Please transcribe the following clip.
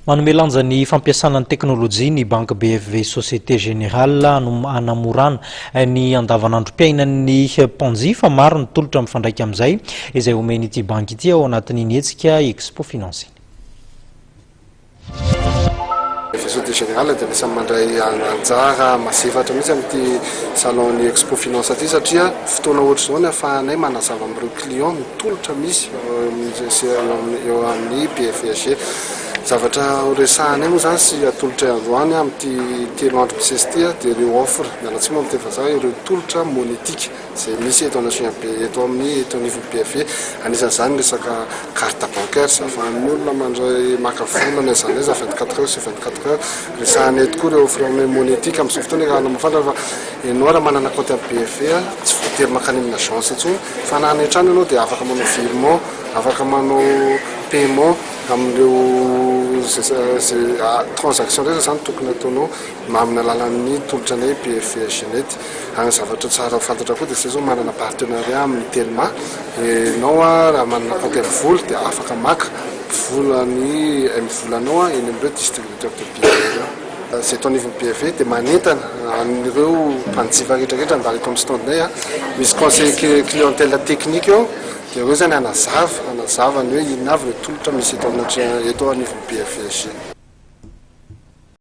Manome lanja ny fampiasana ny teknolojia ny banky BFV Société Générale hanamorana ny andavanandrom-piainan'ny mpanjifa. Maro ny tolotra mifandraika amin'izay izay omen'ity banky ity ao anatin'iny hetsika Expo Finance iny. Société Générale dia anisan'ny mandray anjara mazefatra mihitsy amin'ity salon ny Expo Finance ity, satria fotoana ohatr'izao ny ahafahanay manazava amin'ireo client ny tolotra misy eo amin'ny BFVSG. Zavatra horesahanay moa izany sy atolotray androany amin'ity 3 andro misesy ity dia ireo offre, miala tsiny moa amin'ny teny vazaha, ireo tolotra monétique izay misy eto anatrehany eto amin'ny eto anivon'ny BFV. Anisan'izany resaka carte bancaire izay ahafahan'ny olona mandray maka vola na aiza na aiza 24 heures sur 24 heures. Resahanay tokoa ireo offre monétique amin'izao fotoana. Raha mahafantatra fa ianao raha manana compte amin'ny BFV, tsy voatery mankany amin'ny agence intsony, fa na any an-trano ianao dia afaka manao virement, afaka manao paiement amin'ireo zay transaction rehetra zany tokony ataonao amin'ny alalan'ny tolotra anay BFVSG Net. Ary ny zavatra tsara fantatra koa dia zay zao manana partenariat amin'ny Telma ianao. Raha manana compte MVola dia afaka maka vola ny MVolanao eny amin'ireo distributeur de billets ireo. Zay eto anivon'ny BFV dia manentana an'ireo mpanjifa rehetrarehetra andalo eto amin'ny standinay. Misy conseiller clientèle technique eo, dia ireo zany hanazava ny hoe inona avy ireo tolotra misy eto anivon'ny BFVSG.